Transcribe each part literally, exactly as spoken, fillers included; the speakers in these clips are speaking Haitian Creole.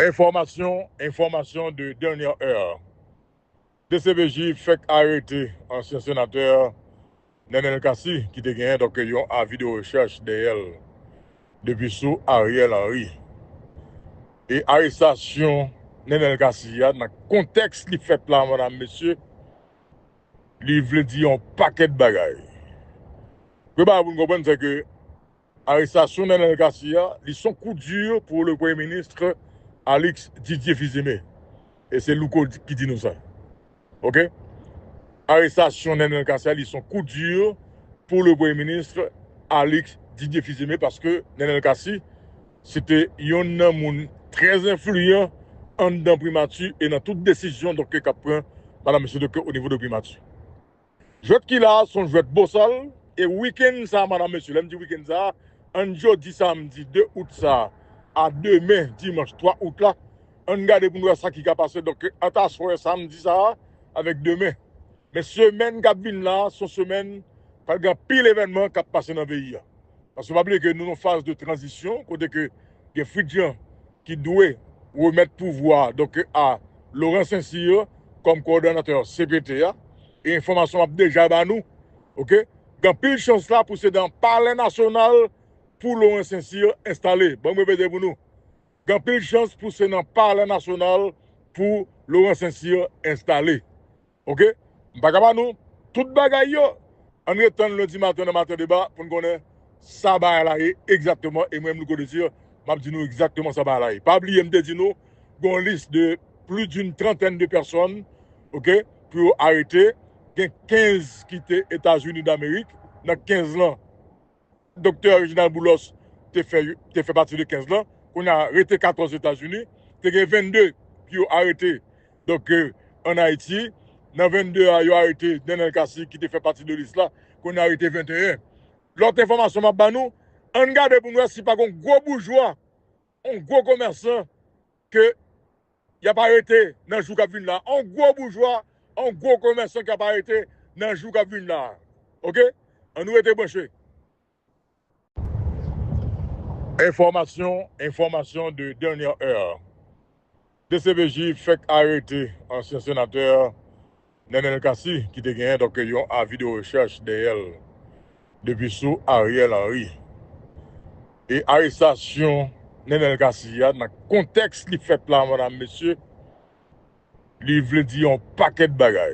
Enfòmasyon, enfòmasyon de dènyè è. D C P J fèk arete ansyen senatè Nenel Cassy ki te genyen, donk, yon avi de rechèch dèyè l depi sou Ariel Henry. E arestasyon Nenel Cassy a, nan kontèks li fèt la, madam, mesye, li vle di yon pakèt bagay. Premye bagay pou n konprann, se ke arestasyon Nenel Cassy a, li son kou di pou le Premye Minis Alix Didier Fils-Aimé. E se Louko ki di nou sa. Oke? Arestasyon Nenel Cassy a, li son kou di pou le Premye Minis Alix Didier Fils-Aimé, paske Nenel Cassy, se te yonn nan moun trè enfliyan anndan primati e nan tout desizyon, donk, k ap pran, madam, mesye, donk, o nivo de primati. Jwèt ki la a, se yon jwèt bosal, e wikenn sa a, madam, mesye, lè m di wikenn sa a, ant jodi samdi de out sa a, a demen dimanch twa out la, ann gade pou n wè sa ki ka pase, donk, ant aswè samdi sa a avèk demen. Men semèn k ap vin la, se yon semèn, pral gen anpil evènman k ap pase nan peyi a. Paske pa bliye ke nou nan faz de tranzisyon, kote ke gen Fritz Jean ki dwe remèt pouvwa, donk, a Laurent Saint-Cyr kòm kowòdonatè C P T a. E enfòmasyon ap deja ba nou, oke? Gen anpil chans la pou se nan Palè Nasyonal pou Laurent Saint-Cyr enstale. Ban m repete pou nou. Gen anpil chans pou se nan Palè Nasyonal pou Laurent Saint-Cyr enstale. Oke? M pa ka ba nou tout bagay yo. Ann ret tann lendi maten nan Maten Deba pou n konnen sa bagay la ye egzakteman. E mwen menm, Louko Désir, m ap di nou egzakteman sa bagay la ye. Pa bliye, m te di nou, gen yon lis de plis d'une trantèn de pèsòn, oke, pou yo arete. Gen kenz ki te Etazini Damerik. Nan kenz lan, Doktè Reginald Boulos te fè, te fè pati de kenz lan. Kounye a, rete katòz Etazini. Te gen vennde ki yo arete, donk, euh, ann Ayiti. Nan vennde a, yo arete Nenel Cassy ki te fè pati de lis la. Kounye a, rete venteyen. Lòt enfòmasyon m ap ba nou, ann gade pou n wè si pa gen yon gwo boujwa, yon gwo komèsan ke y ap arete nan jou k ap vin la. Yon gwo boujwa, yon gwo komèsan k ap arete nan jou k ap vin la. Oke? Ann rete branche. Enfòmasyon, enfòmasyon de dènyè è. D C P J fèk arete ansyen senatè Nenel Cassy, ki te genyen, donk, yon avi de rechèch dèyè l depi sou Ariel Henry. E arestasyon Nenel Cassy a, nan kontèks li fèt la, madam, mesye, li vle di yon pakèt bagay.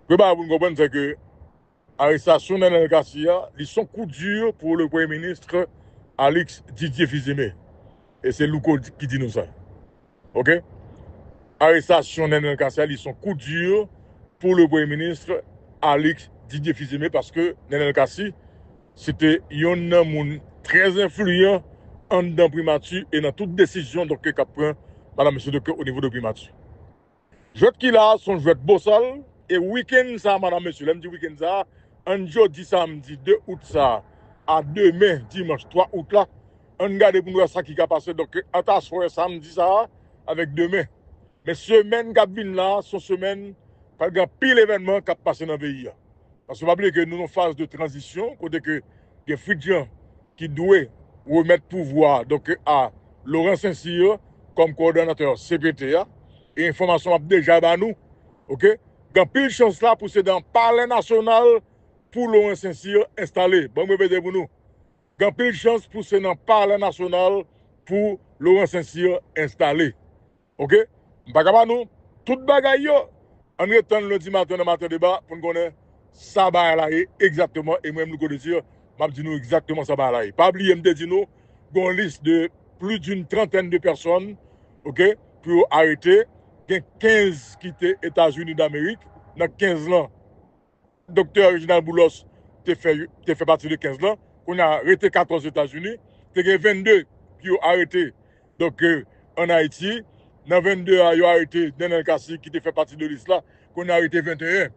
Premye bagay pou n konprann, se ke arestasyon Nenel Cassy a, li son kou di pou le Premye Minis Alix Didier Fils-Aimé. E se Louko ki di nou sa. Oke? Arestasyon Nenel Cassy a, li son kou di pou le Premye Minis Alix Didier Fils-Aimé, paske Nenel Cassy, se te yonn nan moun trè enfliyan anndan primati e nan tout desizyon, donk, k ap pran, madam, mesye, donk, o nivo de primati. Jwèt ki la a, se yon jwèt bosal, e wikenn sa a, madam, mesye, lè m di wikenn sa a, ant jodi samdi de out sa a, a demen dimanch twa out la, ann gade pou n wè sa ki ka pase, donk, ant aswè samdi sa a avèk demen. Men semèn k ap vin la, se yon semèn, pral gen anpil evènman k ap pase nan peyi a. Paske pa bliye ke nou nan faz de tranzisyon, kote ke gen Fritz Jean ki dwe remèt pouvwa, donk, a Laurent Saint-Cyr kòm kowòdonatè C P T a. E enfòmasyon ap deja ba nou, oke? Gen anpil chans la pou se nan Palè Nasyonal pou Laurent Saint-Cyr enstale. Ban m repete pou nou. Gen anpil chans pou se nan Palè Nasyonal pou Laurent Saint-Cyr enstale. Oke? M pa ka ba nou tout bagay yo. Ann ret tann lendi maten nan Maten Deba pou n konnen sa bagay la ye egzakteman. E mwen menm, Louko Désir, m ap di nou egzakteman sa bagay la ye. Pa bliye, m te di nou, gen yon lis de plis d'une trantèn de pèsòn, oke, pou yo arete. Gen kenz ki te Etazini Damerik. Nan kenz lan, Doktè Reginald Boulos te fè, te fè pati de kenz lan. Kounye a, rete katòz Etazini. Te gen vennde ki yo arete, donk, euh, ann Ayiti. Nan vennde a, yo arete Nenel Cassy, ki te fè pati de lis la. Kounye a, rete venteyen.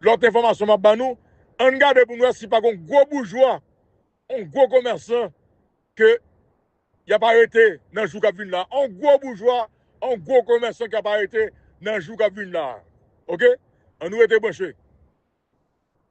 Lòt enfòmasyon m ap ba nou, ann gade pou n wè si pa gen yon gwo boujwa, yon gwo komèsan ke y ap arete nan jou k ap vin la. Yon gwo boujwa, yon gwo komèsan k ap arete nan jou k ap vin la. Oke? Ann nou rete branche.